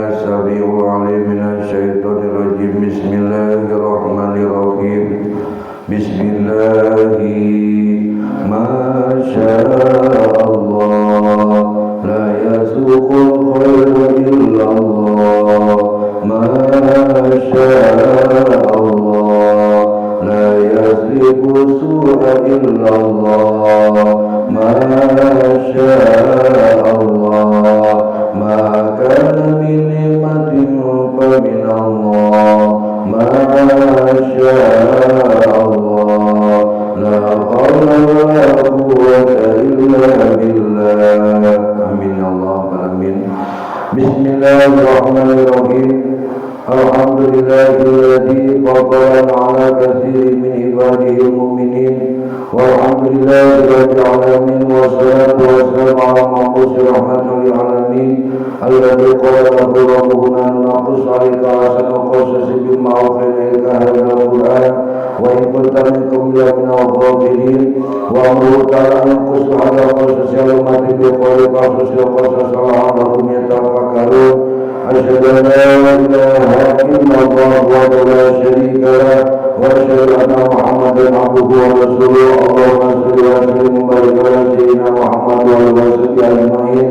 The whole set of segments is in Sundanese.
السميع العليم من الشيطان الرجيم. بسم الله الرحمن الرحيم. بسم الله ما شاء الله لا يسوق الخير إلا الله. ما شاء الله لا يصرف السوء إلا الله. ما شاء الله ما كان من نعمة فمن الله. ما شاء الله لا حول ولا قوة إلا بالله. آمين يا الله آمين. بسم الله الرحمن الرحيم. الحمد لله الذي فضلنا على كثير من عباده المؤمنين، والحمد لله رب العالمين، والصلاة والسلام على المبعوث رحمة للعالمين الذي قال له ربنا نقص عليك أحسن القصص بما أوحينا إليك هذا القرآن وإن كنت من قبل لمن الغافلين. وأمره تعالى أن يقص على قصص الأمة بقول قصص القصص لعلهم يتفكرون. أشهد أن لا إله إلا الله وحده لا شريك له، وأشهد أن محمدا عبده ورسوله. اللهم صل وسلم وبارك على سيدنا محمد وعلى آله وصحبه أجمعين.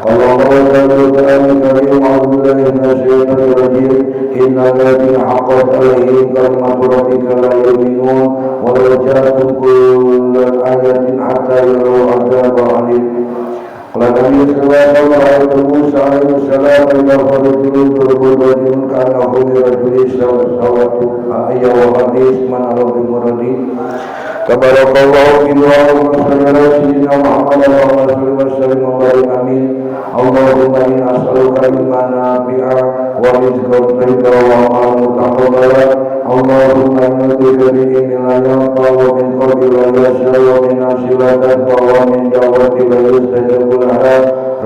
قال الله تعالى في القرآن الكريم: أعوذ بالله من الشيطان الرجيم. إن الذين حقت عليهم كلمة ربك لا يؤمنون ولو جاءتهم كل آية حتى يروا العذاب الأليم. قال النبي صلى الله عليه وسلم: رأيت موسى عليه السلام إذا رجل ضرب رجل كأنه برجل سوت آية وحديث من أرى بمرضي. تبارك الله في دعاء صلى على سيدنا محمد اللهم صل وسلم وبارك آمين. اللهم إنا نسألك علما نافعا ورزقا طيبا وعملا متقبلا. اللهم إنا نعوذ بك من علم لا ينفع ومن قلب لا يخشع ومن نفس لا تشبع ومن دعوة لا يستجاب لها.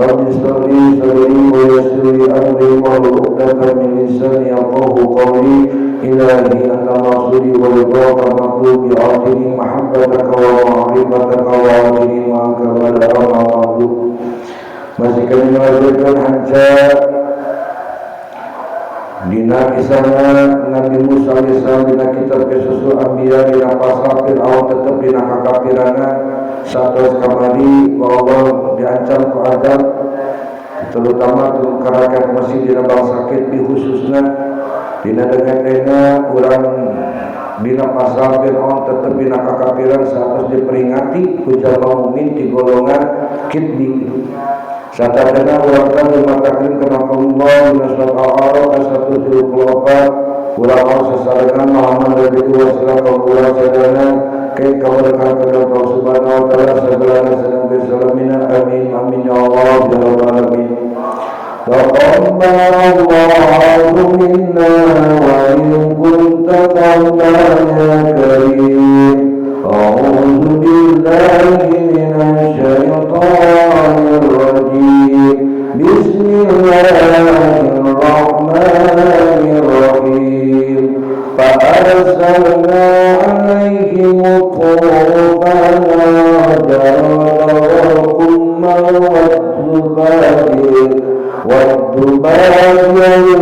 رب اشرح لي صدري ويسر لي أمري واحلل عقدة من لساني يفقهوا قولي. إلهي أنت مقصودي ورضاك مطلوبي، أعطني محبتك ومعرفتك وأعطني معك ولا بعد. Masih kami melanjutkan hanca dina kisahna Nabi Musa alaihissalam dina kitab Qashasul Anbiya dina pasal Fir'aun tetep dina kakapirana saatos kamari ku Allah diancam ku azab, terutama tuh ka rakyat Mesir dina bangsa Qibti khususna. Dina dengan urang dina pasal Fir'aun tetep dina kakapiran saatos diperingati ku jalma mukmin di golongan Qibti. Satadana urang teh lumatakeun kana Allah dina surat Al-A'raf ayat 174. Urang mau sasarengan Muhammad dari wasilah ka urang sadayana ke kaberkahan kepada Allah Subhanahu wa taala segalana sedang bersalamina. Amin amin ya Allah ya rabbal alamin. تقبل الله منا وإن كنت تقبل يا كريم. أعوذ بالله من الشيطان الرجيم. بسم الله الرحمن الرحيم. فأرسلنا عليهم الطوفان والجراد والقمل والضفادع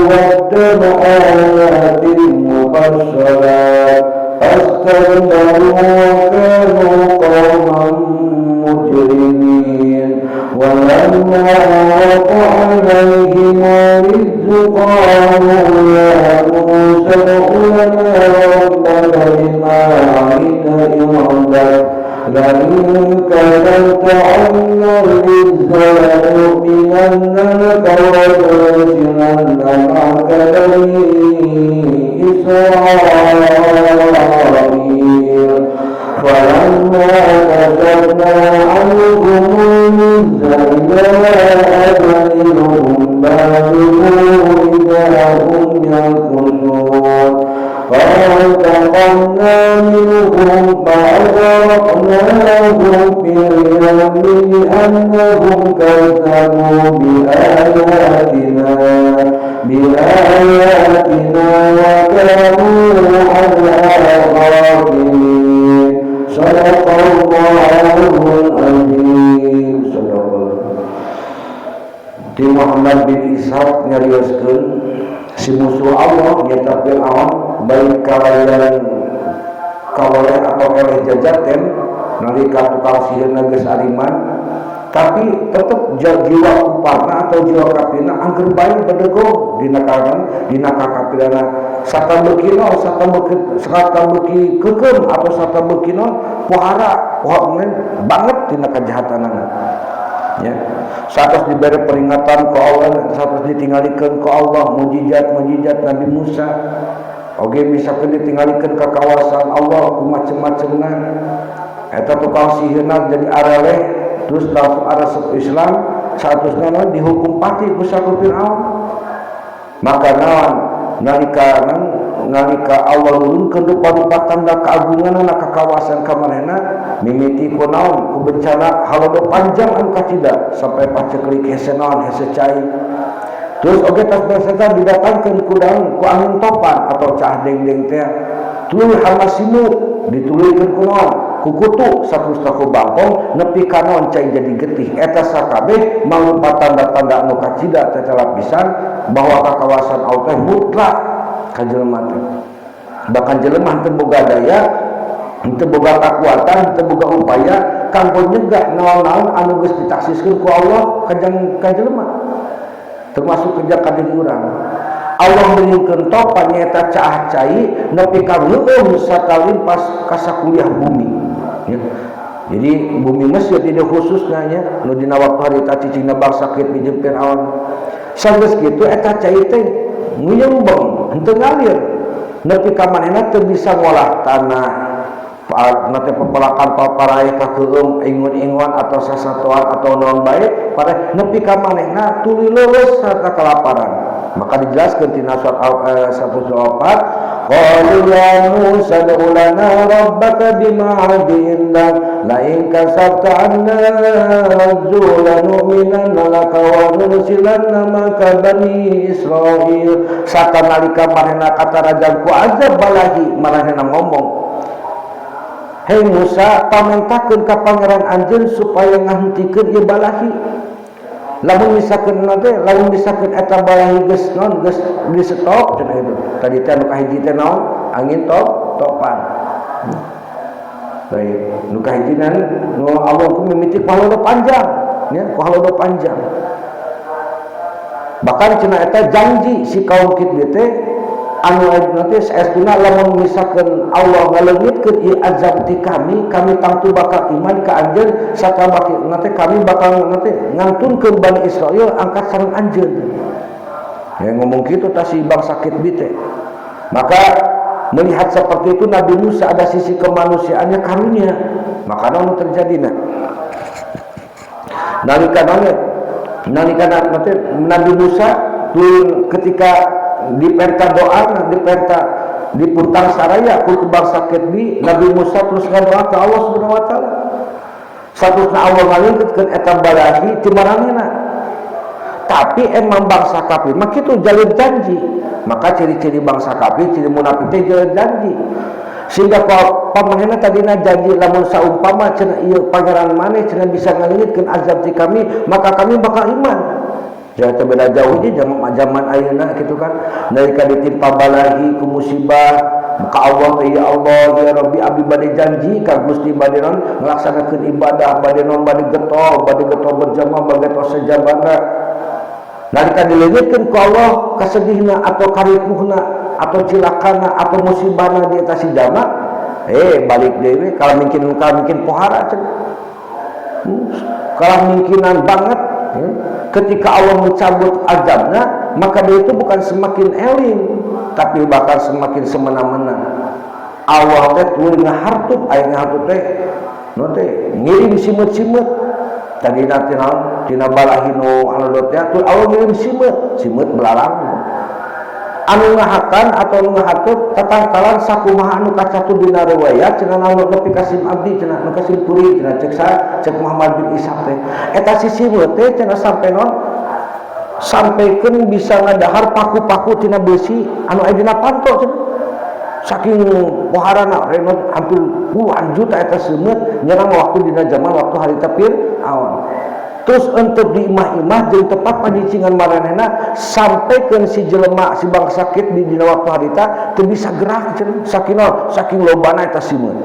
والدم آيات مفصلات فاستكبروا وكانوا قوما مجرمين. ولما وقع عليهم الرجز قالوا يا موسى ادع لنا ربك بما عهد عندك لئن كشفت عنا الرجز لنؤمنن لك ولنرسلن معك بني إسرائيل. فلما كشفنا عنهم الرجز إلى أجل هم بالغوه إذا هم ينكثون. فانتقمنا منهم فأغرقناهم في اليم لأنهم كذبوا بآياتنا وكانوا عنها غافلين. صدق الله العظيم. صدق الله. Di Muhammad bin Ishaq. Ishaq nyarioskeun si musuh Allah nyata Fir'aun baik kalayan kawaleh atau eleh jajaten nalika tukang sihirna geus ariman, tapi tetep jiwa kuparna atau jiwa kafirna angger bae bedegong dina kanan dina kakafirana satambeuki naon, satambeuki keukeum atau satambeuki naon pohara pohara banget dina kajahatanana ya. Satos diberi peringatan ku Allah, satos ditinggalikeun ku Allah mujizat-mujizat Nabi Musa oge, misalkan ditinggalikeun ke kawasan Allah ku macem-macemna, eta tukang sihirna jadi areleh, terus langsung arasep Islam. Saatosna naon dihukum pati ku saku Fir'aun. Maka naon nalika nalika Allah nurunkeun rupa-rupa tanda keagunganna ka kawasan ka manehna, mimiti ku naon, ku bencana halodo panjang anu kacida sampai paceklik, hese naon, hese cai. Terus oge tas beres didatangkeun ku daun ku angin topan atau caah deng-deng teh, tuluy hama simut, dituluykeun ku naon, ku kutu, saterusna ku bangkong nepi ka naon, cai jadi getih. Eta sakabeh mangrupa tanda-tanda anu kacida teh pisan bahwa kakawasan Allah teh mutlak ka jelema teh. Bahkan jelema teu boga daya, teu boga kakuatan, teu boga upaya kanggo nyegah naon-naon anu geus ditaksiskeun ku Allah kajang ka jelema, termasuk kerja ka diri urang. Allah menurunkeun topan nyaeta caah cai nepi ka ngeueum sakalimpas kasakuliah bumi ya. Jadi bumi Mesir tidak khususnya nya nu dina waktu harita cicingna bangsa Qibti jeung Firaun. Sanggeus kitu eta cai teh nguyembeng, henteu ngalir nepi ka manehna teu bisa ngolah tanah nanti, pepelakan paparai kakeueum, ingun-ingun atau sasatoan atau naon bae pare nepi ka manehna tuluy leuleus sarta kelaparan. Maka dijelaskan tina surat 104, qalu ya Musa ud'u lana rabbaka bima 'indak la in kasabta 'anna az-zu' lanu'minanna laka wa nursilanna maka bani Israil. Satanalika manehna katarajang ku azab balahi, manehna ngomong, "Hei Musa, pamentakeun ka pangeran anjeun supaya ngahentikeun ieu balahi. Lamun misalkeun nanti, lamun misalkeun eta balahi geus naon, geus di stop," cenah itu. Tadi teh anu kahiji teh naon? Angin topan. Baik, nu kahiji nu Allah ku mimiti ku halodo panjang, ya, ku halodo panjang. Bahkan cenah eta janji si kaum Qibti teh anu nanti saestuna lamun misalkeun Allah ngaleungitkeun ieu azab ti kami, kami tangtu bakal iman ka anjeun sarta bakal nanti kami bakal nanti ngantunkeun Bani Israil angkat sareng anjeun. Ya, ngomong kitu tah si bangsa Qibti teh. Maka melihat seperti itu Nabi Musa ada sisi kemanusiaannya, karunia. Maka naon terjadi nah? Nalika naon? Nalika nanti Nabi Musa turun ketika dipenta doa, dipenta dipuntang saraya ku bangsa Qibti, Nabi Musa terus ngadoa ke Allah Subhanahu wa taala. Satusna Allah ngalingkeutkeun eta balahi ti maranehna. Tapi emang bangsa kafir mah kitu, jalur janji. Maka ciri-ciri bangsa kafir, ciri munafik teh jalur janji. Sehingga kalau pamanehna tadina janji lamun saumpama cenah ieu pangeran maneh cenah bisa ngalingitkeun azab ti kami, maka kami bakal iman. Jangan beda jauh aja zaman zaman ayeuna gitu kan. Nalika ditimpa balahi ku musibah, maka Allah teh, "Ya Allah, ya Rabbi, abdi bade janji ka Gusti bade naon ngalaksanakeun ibadah, bade naon, bade getol berjamaah, bade getol sejabana." Nalika dileungitkeun ku Allah kasedihna atau karipuhna atau cilakana atau musibahna di atas si jama, balik deui kalau mungkin pohara cenah. Kalau mungkinan banget ya. Ketika Allah mencabut azabnya, maka dia itu bukan semakin eling, tapi bahkan semakin semena-mena. Allah teh tuluy ngahartup, aya ngahartup teh nu teh ngirim simeut-simeut. Tadi nanti naon tina balahi nu anu teh tuh Allah ngirim simeut, simeut belalang anu ngahakan atau nu ngahartup tatangkalan sakumaha anu kacatu dina riwayat cenah anu nepi ka sim abdi cenah, nu ka sim kuring cenah, cek sa cek Muhammad bin Ishaq teh eta si simeut teh cenah sampai non sampaikan bisa ngadahar paku-paku tina besi anu aya dina panto cenah, saking poharana renot hampir puluhan juta eta simeut nyerang waktu dina zaman waktu harita Fir'aun. Terus untuk di imah-imah jeung tempat panyicingan maranehna, sampaikan si jelema, si bangsa sakit di dina waktu harita teu bisa gerak cenah, saking saking lobana eta simeut.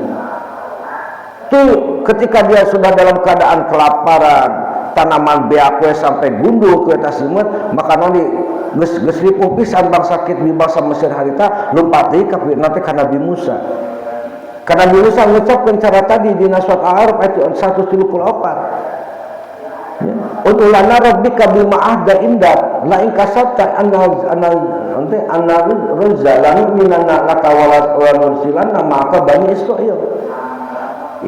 Tuh, ketika dia sudah dalam keadaan kelaparan, tanaman beak we sampai gundul ku eta simeut, maka noni geus geus ripuh pisan bangsa sakit di bangsa Mesir harita, lompat deui ka nanti ka Nabi Musa. Karena Nabi Musa ngucapkeun cara tadi di surat Al-A'raf ayat 134. Ya. Ud'u lana rabbika bima ahda indak la in kasabta anna anna ante anna rujza la nu'minanna laka wa la nursilanna ma'aka bani Israil.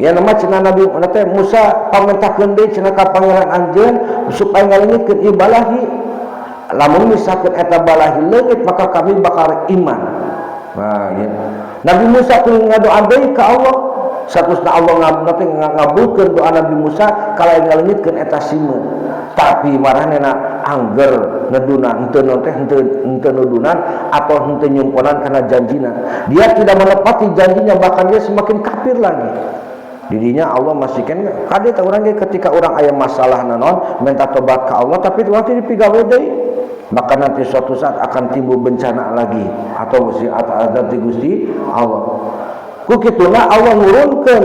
Ya, nama cenah Nabi teh Musa pamentakeun deui cenah ka pangeran anjeun supaya ngaleungitkeun ieu balahi. Lamun misalkeun eta balahi leungit, maka kami bakal iman. Nah, ya. Nabi Musa tuh ngadoa deui ka Allah. Satusna Allah nanti ngabulkeun doa Nabi Musa kalayan ngaleungitkeun eta simeut. Tapi maranehna angger ngedunan, henteu non teh, henteu henteu nudunan atau henteu nyumponan karena janjina. Dia tidak menepati janjinya, bahkan dia semakin kafir lagi. Didinya Allah masih kan kade teh urang ge, ketika urang aya masalah naon, minta tobat ka Allah, tapi urang teh dipigawe deui, maka nanti suatu saat akan timbul bencana lagi atau si atau azab ti Gusti Allah. Ku kituna Allah nurunkeun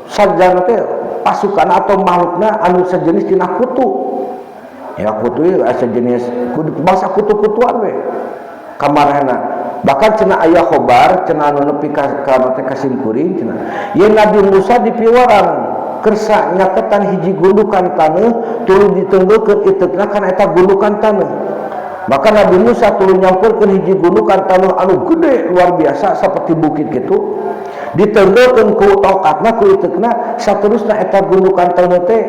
sarjana teh pasukan atau makhlukna anu sejenis tina kutu. Ya, kutu ieu sejenis bangsa kutu-kutuan we kamarana. Bahkan cenah aya khobar cenah anu nepi ka teh ka simkuring cenah, ye Nabi Musa dipiwarang kersa nyaketan hiji gundukan taneuh, tuluy ditenggeukeun iteukna kana eta gundukan taneuh. Maka Nabi Musa tuluy nyamperkeun hiji gundukan taneuh anu gede luar biasa seperti bukit gitu, ditenggeukeun ku tongkatna, ku iteukna. Saterusna eta gundukan taneuh teh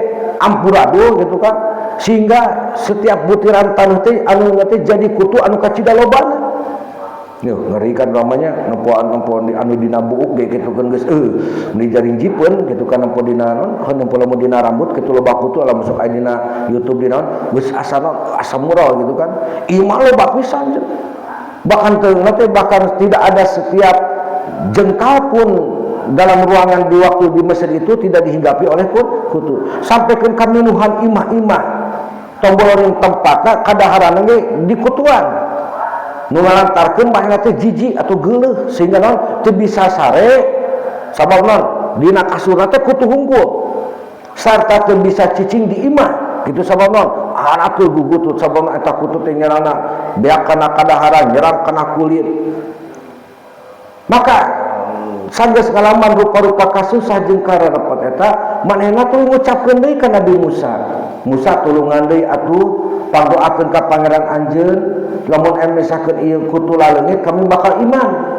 amburadul gitu kan, sehingga setiap butiran tanah teh anu teh jadi kutu anu kacida lobana. Yuh, ngeri kan namanya nempoan nempoan di anu dina buuk ge kitu kan, geus meuni jaring jipeun gitu kan, nempo dina naon, nempo lamun dina rambut kitu loba kutu. Lah, masuk aya dina YouTube dina naon, geus asa asa mural gitu kan. Ieu loba pisan, bahkan teu bahkan tidak ada setiap jengkal pun dalam ruangan di waktu di Mesir itu tidak dihinggapi oleh kutu, sampai ke kaminuhan imah-imah tombol tempatna kadaharan ge dikutuan, nu ngalantarkeun manehna teh jijik atau geuleuh, sehingga naon, teu bisa sare sabab naon, dina kasurna teh kutu hungkul, sarta teu bisa cicing di imah gitu, sabab naon, anak teu gugutut, sabab eta kutu teh nyerangna beak kana kadaharan, nyerang kana kulit. Maka sanggeus ngalaman rupa-rupa kasusah jeung kararepot eta, manehna tuluy ngucapkeun deui ka Nabi Musa, "Musa, tulungan deui atuh, pangdoakeun ka pangeran anjeun, lamun misalkeun ieu kutu laleungit, kami bakal iman."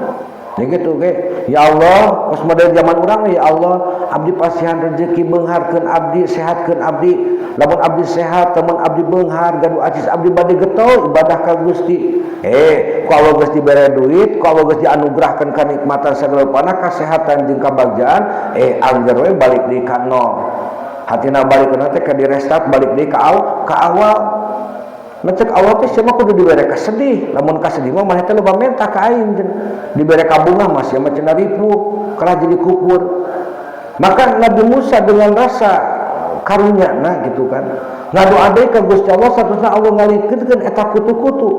Ya gitu ge, ya Allah, kos model zaman urang, "Ya Allah, abdi pasihan rezeki, beungharkeun abdi, sehatkeun abdi. Lamun abdi sehat, teman abdi beunghar, gaduh acis, abdi bade getol ibadah ka Gusti." Ku Allah geus dibere duit, ku Allah geus dianugerahkeun kanikmatan sagala rupana, kasehatan jeung kabagjaan, angger we balik deui ka nol. Hatina balik teh ka direstart, balik deui ka awal. Cek Allah teh, "Sia kudu dibere kasedih. Lamun kasedih mah maneh teh loba menta ka aing. Dibere kabungah mah sia mah cenah ripuh, kalah jadi kupur." Maka Nabi Musa dengan rasa karunya nah gitu kan, ngadoa deui ka Gusti Allah. Satusna Allah ngalikeun eta kutu-kutu,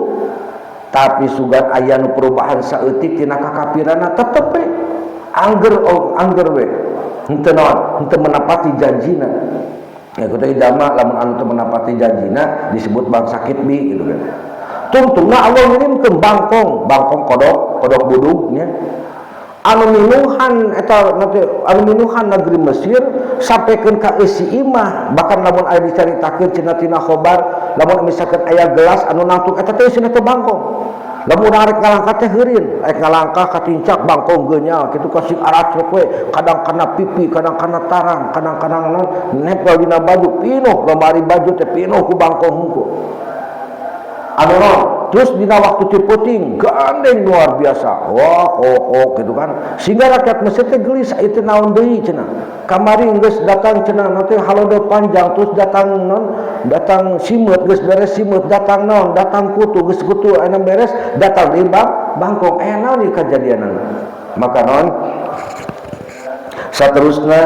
tapi sugan aya nu perubahan saeutik tina kakapiranna, tetep we angger, oh, angger we henteu naon, henteu menepati janjina. Ya, kita jalma lamun anu teu menepati janjina disebut bangsa kitbi gitu kan. Tungtungna Allah ngirimkeun bangkong, bangkong kodok, kodok budug nya, anu minuhan eta nanti, anu minuhan negeri Mesir sampaikan ka eusi imah. Bahkan lamun aya dicaritakeun cenah tina khobar, lamun misalkan aya gelas anu nangtung eta teh eusina teh bangkong. Lamun urang rek ngalangkah teh heurin, rek ngalangkah katincak bangkong geunya kitu, kasih aracrek we, kadang kana pipi, kadang kana tarang, kadang-kadang nempel dina baju, pinuh lemari baju teh pinuh ku bangkong hungkul. Anu naon, terus dina waktu ti peuting gandeng luar biasa, wah, kok gitu kan, sehingga rakyat Mesir teh gelisah, "Itu naon deui?" cenah. "Kamari geus datang cenah nanti halodo panjang, terus datang non, datang simeut, geus beres simeut datang non, datang kutu, geus kutu anu beres datang deui bangkong, naon ieu kajadianana?" Maka non, saterusna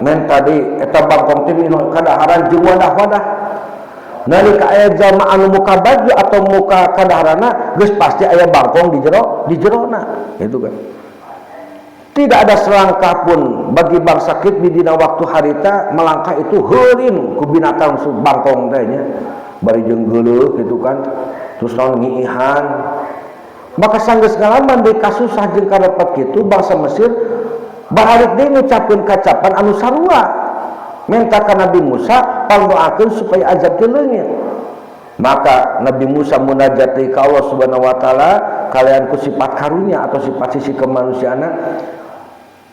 Menta deui eta bangkong teh minum kadaharan jeung wadah-wadah. Nalika aya jalma anu muka baju atau muka kadaharana geus pasti aya bangkong di jerona gitu kan. Tidak ada selangkah pun bagi bangsa Qibti dina waktu harita melangkah itu heurin ku binatang bangkong teh nya. Bari jeung geuleuh gitu kan. Terus naon ngiihan. Maka sanggeus ngalaman deui kasusah jeung karepet kitu bangsa Mesir balik deui ngucapkeun kacapan anu sarua. Minta ka Nabi Musa pangdoakeun supaya azab teh leungit. Maka Nabi Musa munajat deui ka Allah Subhanahu wa taala kalian ku sifat karunya atau sifat sisi kemanusiaanna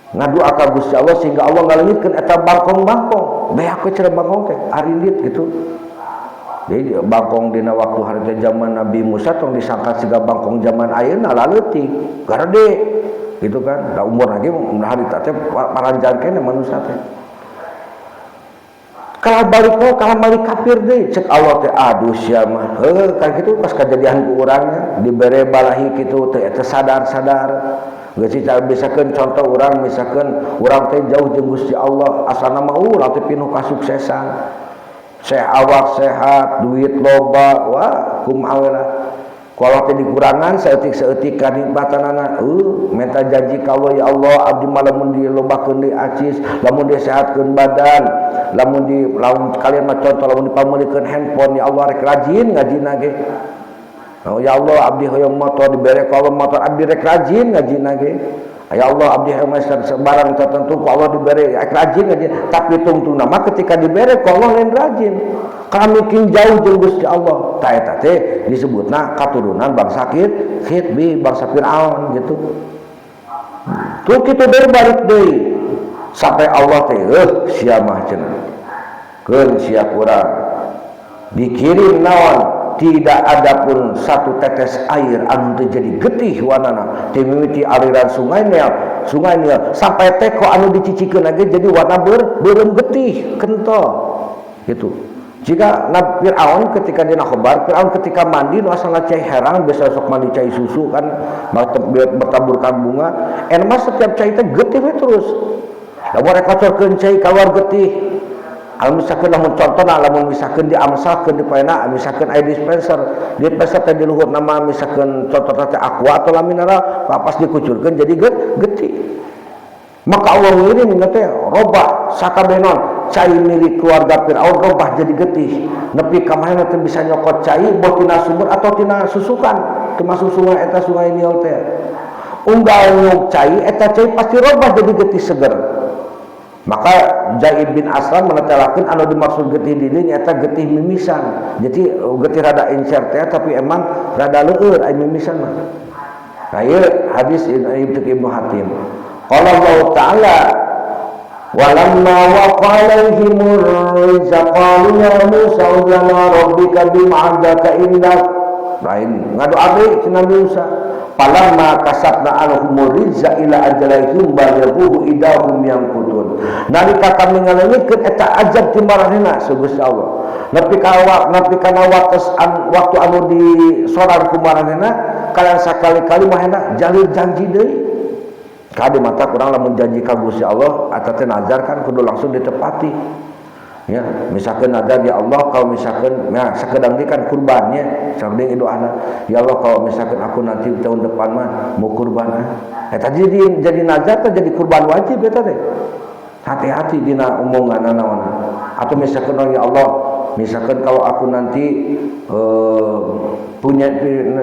ngadoa ka Gusti Allah sehingga Allah ngaleungitkeun eta bangkong-bangkong. Beak we cenah bangkong teh arilit gitu. Jadi bangkong dina waktu harita zaman Nabi Musa tong disangka siga bangkong zaman ayeuna laleutik, garede gitu kan. Da umur lagi harita teh paranjang keneh manusia teh. Kalah balik oh, kalah balik kafir deui cek Allah teh aduh sia mah. Heuh kan kitu pas kajadian ku urangnya dibere balahi kitu teh eta sadar-sadar. Geus misalkan contoh urang misalkan urang teh jauh jeung Gusti Allah asalna mah urang teh pinuh kasuksesan. Sehat awak sehat, duit loba, wah kumaha we lah. Ku Allah teh dikurangan saeutik-saeutik kanikmatanana, minta janji ka Allah ya Allah abdi mah lamun dilobakeun deui acis, lamun disehatkeun badan, lamun di lamun kalian mah contoh lamun dipameulikeun handphone ya Allah rek rajin ngajina ge. Oh ya Allah abdi hoyong motor dibere ku Allah motor abdi rek rajin ngajina ge. Ya Allah abdi hoyong barang tertentu ku Allah dibere rek rajin ngajina, tapi tungtungna mah ketika dibere ku Allah lain rajin. Kami king jauh jeung Gusti Allah. Ta eta teh disebutna katurunan bangsa Qibti, bangsa Firaun gitu. Tuh kitu deui balik deui. Sampai Allah teh heuh sia mah cenah. Keun sia kurang. Dikirim naon? Tidak ada pun satu tetes air anu teu jadi getih warnana. Ti mimiti aliran sungai Nil sampai teko anu dicicikeun lagi jadi warna beureum getih, kental gitu. Jika Nabi Fir'aun ketika dina khobar, Fir'aun ketika mandi nu asalna cai herang biasa sok mandi cai susu kan bertaburkan bunga, mah setiap cai teh getih we terus. Lamun rek kocorkeun cai keluar getih. Anu misalkan lamun contohna lamun misalkan diamsalkeun di paena misalkan aya dispenser, dispenser teh di luhur nama misalkan contohna teh aqua atau la mineral, pas dikucurkeun jadi getih. Maka Allah ngirim teh robah sakabeh naon cai milik keluarga Firaun robah jadi getih. Nepi ka manehna teh bisa nyokot cai boh tina sumur atau tina susukan termasuk sungai eta sungai Nil teh. Unggal nyuk cai eta cai pasti robah jadi getih seger. Maka Zaid bin Aslam menetelakeun anu dimaksud getih di dieu nyaeta getih mimisan. Jadi getih rada encer teh tapi emang rada leueur aya mimisan mah. Nah ieu hadis Ibnu Hatim. Qala Allah Ta'ala walamma waqa alaihimur rizqa qalu ya Musa lana rabbika bima 'ahdaka indak. Lain ngadoa deui cenah Musa. Falamma kasabna anhumur rizqa ila ajalihim balighuhu idahum yanqutun. Nalika kami ngaleungitkeun eta azab ti maranehna Gusti Allah. Nepi ka nepi kana waktu anu disorang ku maranehna kalian sakali-kali maranehna jalur janji deui. Kade mata kurang lamun janji ka Gusti Allah eta teh nazar kan kudu langsung ditepati. Ya, misalkan nazar ya Allah kalau misalkan ya sakedang deui kan kurbannya, sakedang itu anak. Ya Allah kalau misalkan aku nanti tahun depan mah mau kurban ah. Eta jadi nazar teh jadi kurban wajib eta teh. Hati-hati dina omongan naon. Atau misalkan oh ya Allah, misalkan kalau aku nanti punya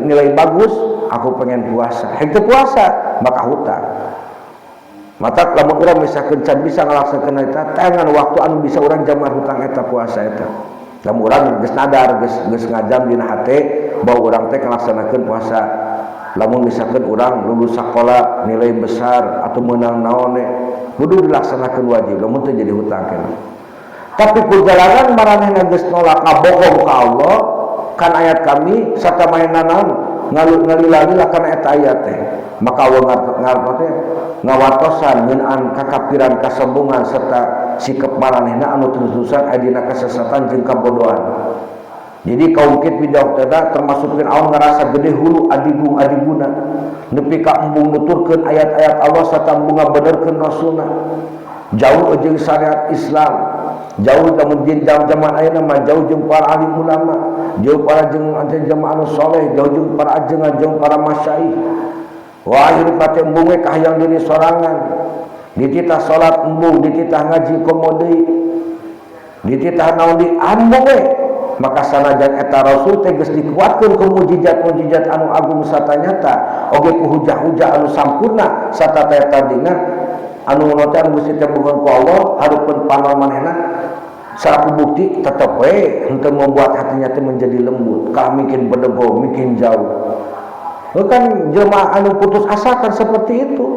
nilai bagus, aku pengen puasa. Hek teu puasa, maka hutang. Mata lamun urang misalkan can bisa ngalaksanakeun eta, tangan waktu anu bisa urang jamar hutang eta puasa eta. Lamun urang geus nadar, geus ngajam dina hate bahwa urang teh ngalaksanakeun puasa. Lamun misalkan urang lulus sakola nilai besar atau menang naon kudu dilaksanakeun wajib, lamun teu jadi hutang keneh. Tapi perjalanan maranehna geus nolak ngabohong ka Allah kan ayat kami sarta mainan naon ngalila-lila kana eta ayat teh. Maka Allah ngarep teh ngawartosan ngeunaan kakapiran kasombongan serta sikap maranehna anu terus-terusan aya dina kesesatan jeung kabodohan. Jadi kaum Qibti teh termasuk Firaun ngarasa gede hulu adigung adiguna nepi ka embung nuturkeun ayat-ayat Allah sarta embung ngabenerkeun rasulna. Jauh jeung syariat Islam, jauh lamun jin zaman ayeuna mah jauh jeung para alim ulama, jauh para jeung jamaah anu soleh, jauh jeung para ajengan, jauh para masyayikh. Wah hirup teh embung we kahayang diri sorangan. Dititah salat embung, dititah ngaji komo deui, dititah naon di embung we. Maka sanajan eta rasul teh geus dikuatkeun ku mujizat-mujizat anu agung sarta nyata, oge ku hujah-hujah anu sampurna sarta teh tadina anu teh anu Gusti teh bogohan ku Allah hareupeun panon manehna salaku bukti tetep we henteu membuat hatinya teh menjadi lembut, kalah mungkin bedego, mungkin jauh. Kan jelema anu putus asa kan seperti itu.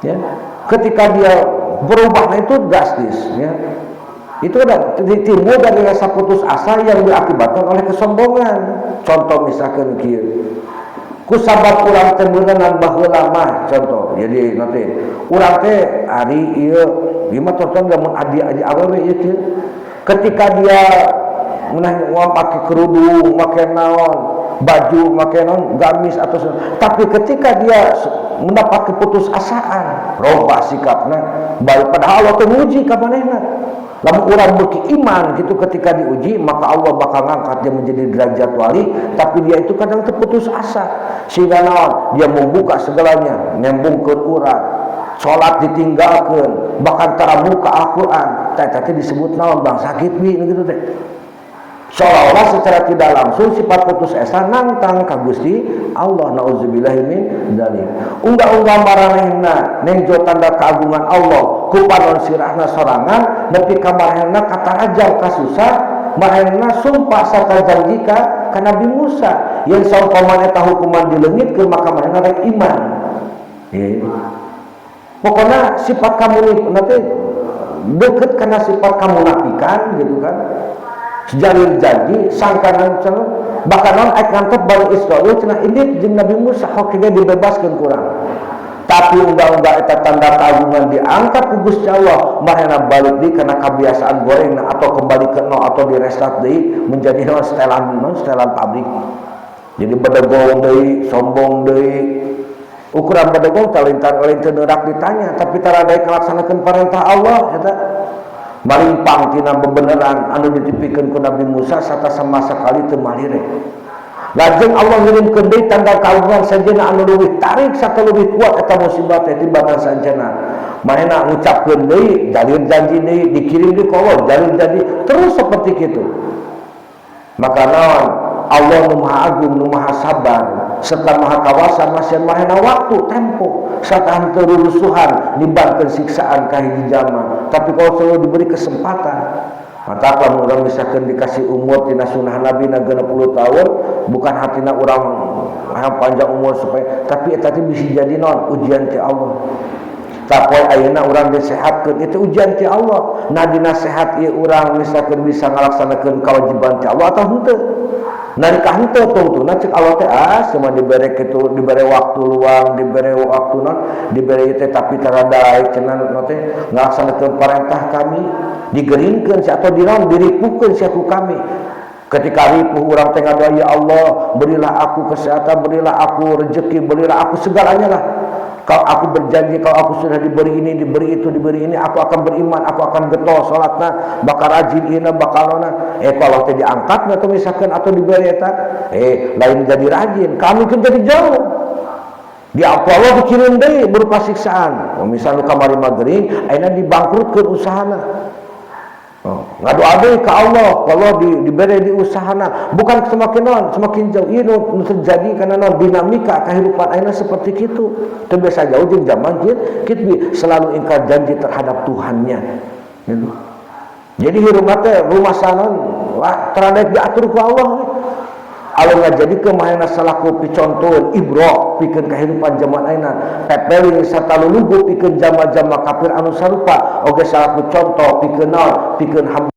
Ya. Ketika dia berubah itu drastis ya. Itu ada timbul dari rasa putus asa yang diakibatkan oleh kesombongan. Contoh misalkan kieu. Ku sabab urang teh meunang baheula mah contoh. Jadi nanti urang teh ari ieu ieu mah contoh lamun adi awewe ieu kieu. Ketika dia meunang make kerudung, make naon, baju make naon, gamis atau tapi ketika dia mendapat keputusasaan, robah sikapna, balik padahal Allah teh muji ka manehna. Lamun urang beuki iman gitu ketika diuji, maka Allah bakal ngangkat dia menjadi derajat wali, tapi dia itu kadang terputus asa. Sehingga naon? Dia membuka segalanya, nembungkeun urat, salat ditinggalkeun, bahkan tara muka Al-Qur'an. Teh teh disebut naon bang sakit bi gitu teh. Seolah-olah secara tidak langsung sifat putus asa nantang ka Gusti Allah, naudzubillahi min dzalik. Unggah-unggah maranehna nenjo tanda keagungan Allah ku panon sirahna sorangan nepi ka maranehna katarajang kasusah maranehna sumpah sarta janji ka Nabi Musa yen saumpamana eta hukuman dileungitkeun maka maranehna rek iman. Pokona sifat kamu nanti deket karena sifat kamunafikan gitu kan. Sejalur janji sangkanan bahkan non ek ngantep Bani Israil cenah ini jeung Nabi Musa hoki ge dibebaskeun kurang. Tapi unggah-unggah eta tanda keagungan diangkat ku Gusti Allah, manehna balik deui kana kebiasaan gorengna atau kembali ke nol atau direstart deui menjadi non setelan pabrik. Jadi bedegong deui, sombong deui. Ukuran bedegong teh lain teu neurak ditanya, tapi tara daek ngalaksanakeun perintah Allah eta. Marimpang tina bebeneran anu ditipikeun ku Nabi Musa sarta sama sekali teu malire. Lajeng Allah ngirimkeun deui tanda kagungan sejenna anu leuwih tarik sarta leuwih kuat eta musibah teh tibatan sejenna. Manehna ngucapkeun deui, jalur janji deui, dikirim deui ka Allah, jalur janji terus seperti kitu. Maka naon? Allah nu Maha Agung, nu Maha Sabar, serta Maha Kawasa masih manehna waktu tempo sarta henteu rurusuhan nibankeun siksaan ka hiji jalma. Tapi kalau selalu diberi kesempatan, maka lamun urang misalkan dikasih umur tina sunnah Nabi na 60 tahun, bukan hatina urang hayang panjang umur supaya, tapi eta teh bisa jadi naon ujian ti Allah. Tapoy ayeuna urang disehatkeun itu ujian ti Allah. Nah dina sehat ieu urang misalkan bisa ngalaksanakeun kewajiban ti Allah atau henteu. Nalika henteu tungtungna cek Allah teh cuma dibere kitu, dibere waktu luang, dibere waktu non, dibere teh tapi tara daek cenah teh ngalaksanakeun perintah kami, digeringkeun si atau dinaon diripuhkeun sia ku kami. Ketika ripuh urang teh ngadoa ya Allah, berilah aku kesehatan, berilah aku rezeki, berilah aku segalanya lah. Kalau aku berjanji kalau aku sudah diberi ini, diberi itu, diberi ini, aku akan beriman, aku akan getol salatna, bakal rajin ieu, bakal nona. Kalau teh diangkat atau misalkan atau diberi eta, lain jadi rajin, kami kan jadi jauh. Di Allah dikirim deui berupa siksaan. Oh, misalnya kamari mah gering, ayeuna dibangkrutkeun usahana. Oh, ngadoa deui ka Allah, kalau diberi di usahana, bukan semakin non, semakin jauh. Ieu nu terjadi karena non dinamika kehidupan ayeuna seperti kitu. Teu biasa jauh jeung zaman kieu, kitu selalu ingkar janji terhadap Tuhannya. Gitu. Jadi hirup teh rumah sanon wah terhadap diatur ku Allah. Allah ngajadikeun manehna salaku picontoeun ibro pikeun kehidupan zaman ayeuna, pepeling sarta lulugu pikeun jama-jama kafir anu sarupa oge salaku contoh pikeun naon pikeun hamba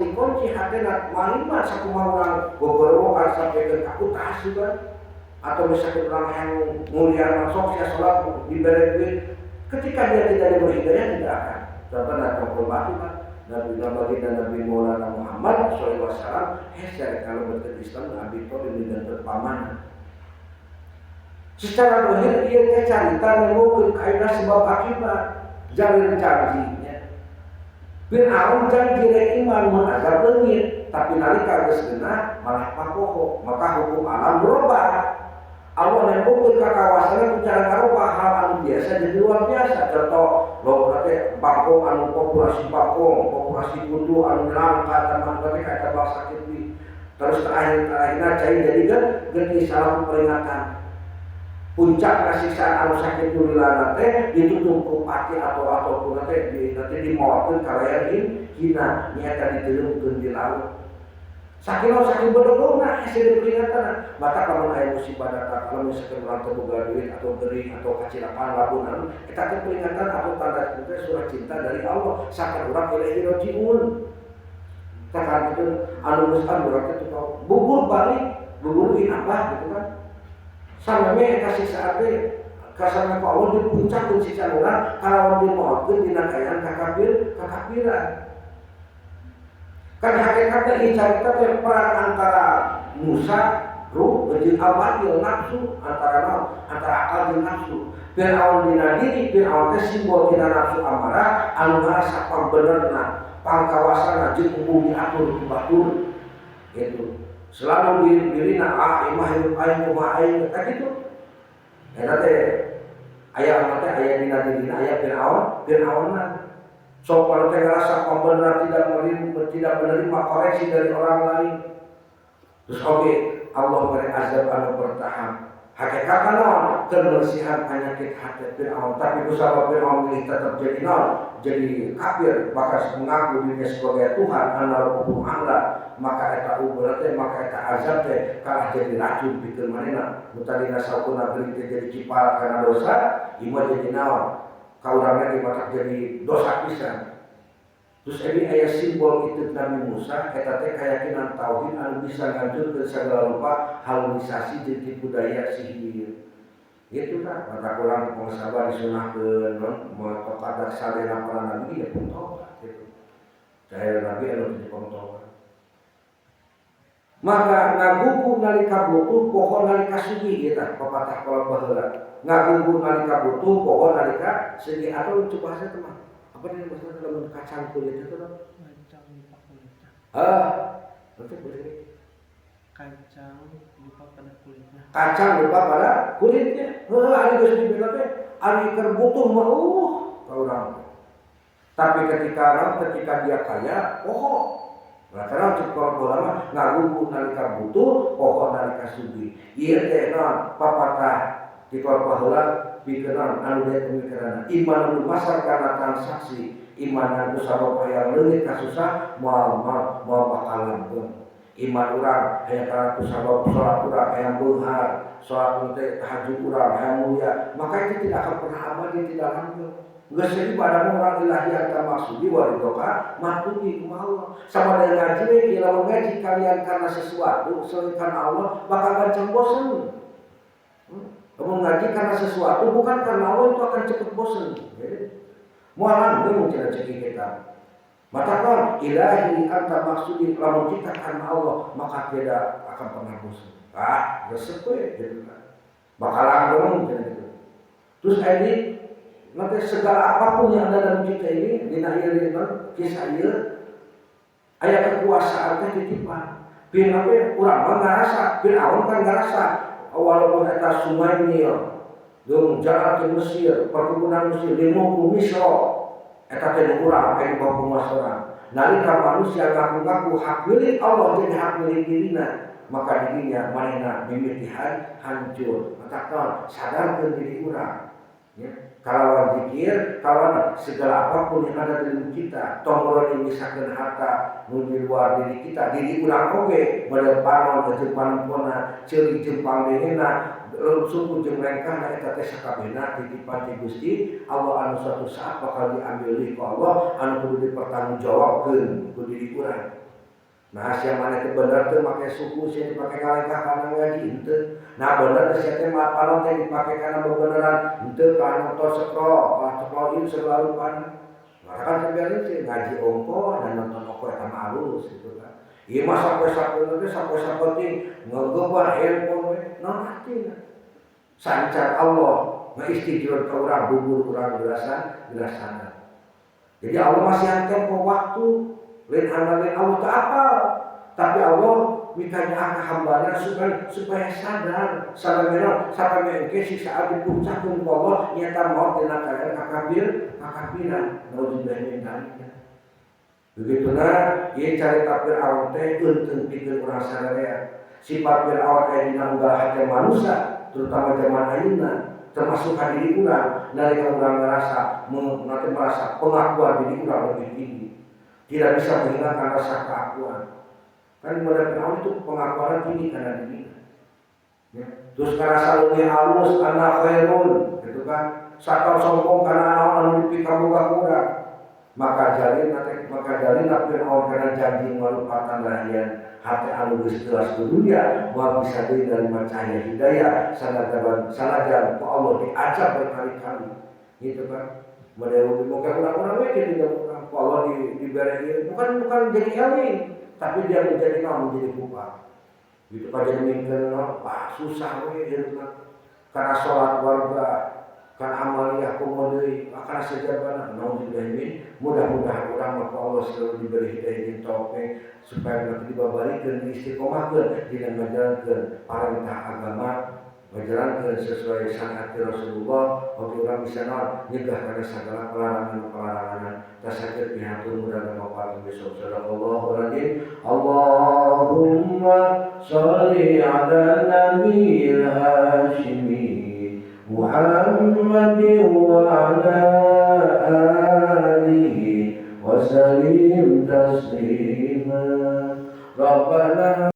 Dikunci hatena mangiman sakumaha urang gogorowokan sampai ke kutas juga atau misalkan orang yang mulia masuk sia salat diberi duit, ketika dia tidak diberi hidayah tidak akan. Contohnya tongkol batu kan Nabi Nabi dan Nabi Maulana Muhammad sallallahu alaihi wasallam hese kalau berkat Islam Nabi Thalib dengan paman. Secara dohir ieu teh carita nemukeun kaidah sebab akibat jalur janjinya. Fir'aun janji rek iman mun azab leungit, tapi nalika geus geunah malah papoho, maka hukum alam berubah. Allah nempokeun ka kawasan ku cara ngarubah hal anu biasa jadi luar biasa. Contoh loh teh bangkong anu populasi bangkong, populasi kutu anu langka teman teh ka eta bangsa kitu. Terus terakhir-terakhirna cai jadi geuti salah peringatan. Puncak kasiksaan anu sakit lilana teh ditutup ku pati atau ataupun teh di nanti dimawakeun kalayan hina nyata diteungkeun di laut. Saking saking bedogongna hese diperingatan. Mata lamun aya musibah datang, kalau misalkan urang teu boga duit atau gering atau kacilakaan labunan, eta teh peringatan atau tanda teh surat cinta dari Allah. Sakan urang ilaihi rajiun. Takan itu anu geus anu urang teh tukang bubur balik, buburin apa gitu kan. Sameme eta siksaan teh kasana ku Allah di puncak siksaan urang kalawan dimaotkeun dina kaayaan kakafir, kakafiran. Kan hakikatnya ini carita teh perang antara Musa, ruh, jeung al-batil nafsu antara naon? Antara akal jeung nafsu. Fir'aun dina diri, Fir'aun teh simbol dina nafsu amarah anu ngarasa pangbenerna, pangkawasana jeung embung diatur ku batur. Gitu. Selalu dirina ah imah hidup aing kumaha aing tah kitu. Eta teh aya teh aya dina dirina aya Fir'aun, Fir'aunna. So kalau teh ngerasa pembenar tidak menerima koreksi dari orang lain. Terus oke, okay, Allah beri azab anu bertahap. Hakikatna naon? Kebersihan penyakit hati Fir'aun. Tapi kusabab Fir'aun milih tetap jadi naon? Jadi kafir, bahkan mengaku dirinya sebagai Tuhan, ana rabbukum a'la, maka eta uber teh, maka eta azab teh kalah jadi racun pikeun manehna. Nu tadina saukuna geuning teh jadi ciparat karena dosa, ieu mah jadi naon? Ka urang lagi matak jadi dosa pisan. Terus ini aya simbol itu Nabi Musa, eta teh keyakinan tauhid anu bisa ngancurkeun segala rupa halusinasi jeung tipu daya sihir. Itu kan mata kurang pengesaba disunahkeun non mau tokat sadena para nabi ya pun tobat gitu. Cahaya nabi anu di tobat. Maka ngagugu nalika butuh poho nalika sugih eta pepatah kolot baheula. Ngagugu nalika butuh poho nalika sugih atau lucu bahasa teman. Apa nih maksudnya lamun kacang kulit itu tuh? Kacang lupa kulitnya. Ah, nanti boleh. Kacang lupa pada kulitnya. Kacang lupa pada kulitnya. Heuh, ari geus dibela teh, ari keur butuh mah ka urang. Tapi ketika dia kaya, poho. Nah, karena cek kalau bola mah ngagugu nalika butuh, poho nalika sugih. Ieu teh naon papatah di kolot baheula pikeun anu daya pemikiran. Iman anu masar kana transaksi, iman anu sabab hayang leungit kasusah moal moal moal bakal langgeng. Iman urang hayang kana kusabab salat urang hayang beunghar, salat teh tahajud urang hayang mulia, maka itu tidak akan pernah abadi, tidak langgeng. Geus jadi pada orang ilahi anta maksudi waridoka matubi kumaha Allah. Sama dengan ngaji we lamun ngaji kalian karena sesuatu selain karena Allah bakal gancang bosen. Kamu ngaji karena sesuatu bukan karena Allah itu akan cepet bosen. Jadi moal langgeng cenah cek kita. Maka kan ilahi anta maksudi lamun kita karena Allah maka tidak akan pernah bosen. Ah, resep we gitu kan. Bakal langgeng cenah gitu. Terus ini nanti segala apapun yang ada dalam kita ini dina ieu kisah ieu aya kekuasaan teh titipan. Fir'aun urang mah ngarasa, Fir'aun kan ngarasa walaupun eta sungai Nil, jeung jalan ke Mesir, perkebunan Mesir, di Misra, eta teh nu urang aya di bawah penguasaan. Nalika manusia ngaku-ngaku hak milik Allah jadi hak milik dirina, maka dirinya manehna mimitihan hancur. Maka naon sadarkeun diri urang. Ya, kalawan zikir, kalawan segala apapun yang ada di diri kita, tong misakeun harta nu di luar diri kita, diri urang oge bade panon jeung panempona, ceuli jeung pangdengena, suku jeung lengkahna eta teh sakabehna titipan ti Gusti Allah anu suatu saat bakal diambil deui ku Allah anu kudu dipertanggungjawabkeun ku diri urang. Nah sia maneh teh bener teu make suku sia dipake ngalengkah kana ngaji henteu. Nah bener teh sia teh panon teh dipake kana bebeneran henteu kana nonton scroll, scroll ieu segala rupana. Nah kan sampeyan teh ngaji ongko dan nonton ongko eta mah alus gitu kan. Ieu mah sampai sapeung teh sampai sapenting ngegeban handphone we naon artina. Sancan Allah ngaistijroh ka urang bubur urang gerasan gerasanan. Jadi Allah masih tempo waktu lain hana lain Allah tak apa, tapi Allah mikanya ka hambana supaya supaya sadar sadar memang sampai mengke siksa di puncak ku Allah nyata maut dina keadaan kakabir kakabiran naudzubillah min dzalik. Begitu nah ieu carita Fir'aun teh eunteung pikeun urang sadaya. Sifat Fir'aun aya dina unggal hate manusia terutama zaman ayeuna termasuk diri urang nalika urang ngerasa nanti merasa pengakuan diri urang lebih tinggi, tidak bisa menghilangkan rasa keakuan. Kan model Fir'aun itu pengakuan tinggi karena dirinya. Ya. Terus ngerasa lebih halus ana khairun gitu kan. Sakal sombong karena anu anu dipikaboga kurang. Maka jalin nanti maka jalin Fir'aun karena janji ngalupatan lahian hati anu geus jelas ke dunia moal bisa deui dari cahaya hidayah sanajan sanajan ku Allah diajak berkali-kali gitu kan. Model moga urang-urang we jadi urang ku Allah di diberi ieu bukan bukan jadi eling tapi dia menjadi naon menjadi kufar gitu kan. Jadi mikir wah susah we hidup karena sholat warga karena amaliyah komo deui karena sejabana naudzubillah min. Mudah-mudahan urang mah Allah selalu diberi hidayah jeung taufik supaya nanti dibabarikeun diistiqomahkeun dina ngajalankeun parentah agama ngajalankeun sesuai syariat Rasulullah oge urang bisa naon nyegah kana segala pelarangan-pelarangan tasakit pihatur mudah manfaat besok. Sadaqallahu alazim. Allahumma sholli ala nabiyil hashimi Muhammad wa ala alihi wa sallim taslima. Rabbana